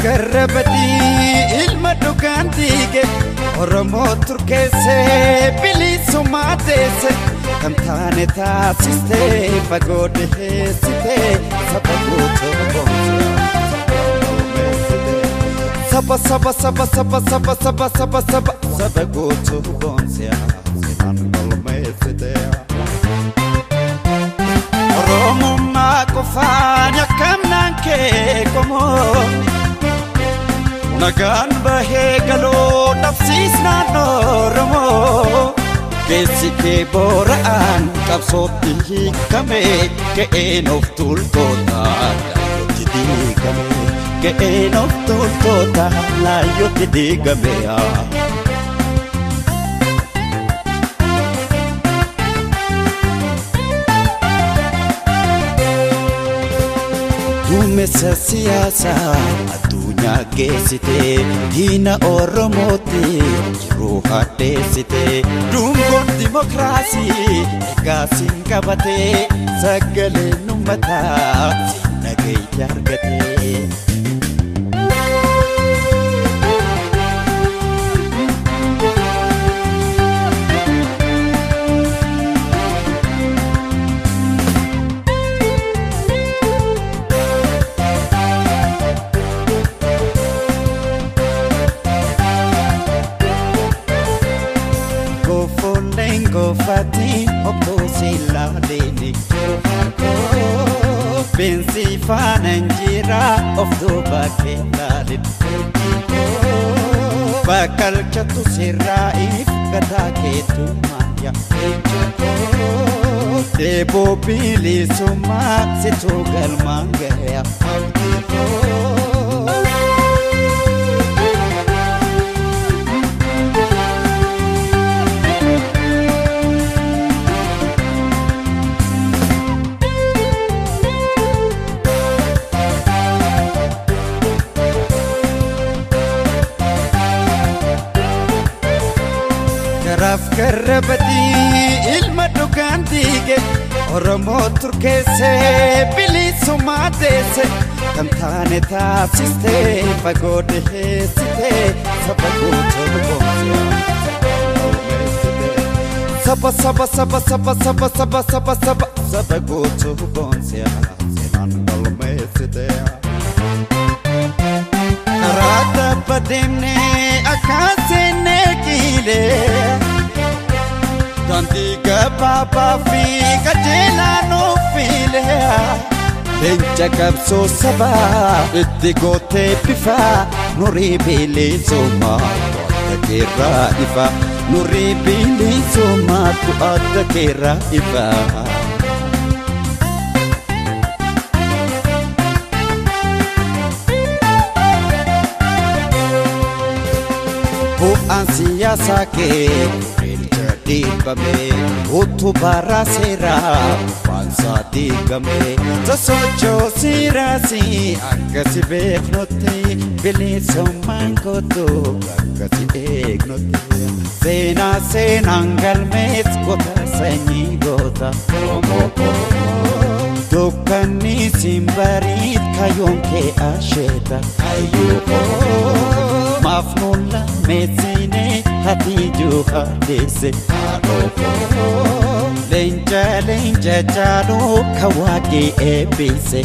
Karaaf karra ilma dhugaan diige Oromoo turkeessee bilisummaa teesse kan taane taasistee fagoo dhiheessitee saba guutuu boonse. Saba saba saba saba saba saba saba saba saba guutuu boonse seenaan galmeessite. Oromummaa qofaan yakkamnaan kee qomoo nagaan bahee galoo dhabsiisnaan Oromoo keessi kee boora'aan qabsootti hiikame ga'een of tuultoota laayyootti diigame ga'een of tuultoota laayyootti diigame. Duumessa siyaasaa addunyaa geessite diina Oromooti jiruu hadheessite dungoon dimokiraasii egaa siin qabate sagaleen uummataa siin nageenya argate. Goofaatiin obbo Silaaleen Beensi faana jira of duuba keelaalin Bakkalchatu sirraa'iif gataa keetu maaya Dheeboo bilisummaa situu galmaan gaya. Karaaf karra ilma dhugaan diige Oromoo turkeessee bilisummaa teesse kan taane taasistee fagoo dhiheessitee saba guutuu boonse. Saba saba saba saba saba saba saba saba saba guutuu boonse seenaan galmeessite. Karaa tabba deemnee akkaan seennee kiilee. Daandii gabaabaa fi qajeelaa nuuf fiilee leenca qabsoo sabaa itti gootee bifa nurii bilisummaa adda keerraa ifa nurii bilisummaa adda keerraa ifa. Bu'aan siyaasaa kee dhiibame utubaa seeraa waansaa diigame sosochoo siiraasii akkasi beeknutti bilisummaan kootu akkasi eegnutti seenaa seenaan galmees goota sanyii goota dukkanni siin bariit kayoon kee asheeta maaf nulla meessine hati juhaadheesse leenca leenca caaluu kawaaqii eebbise.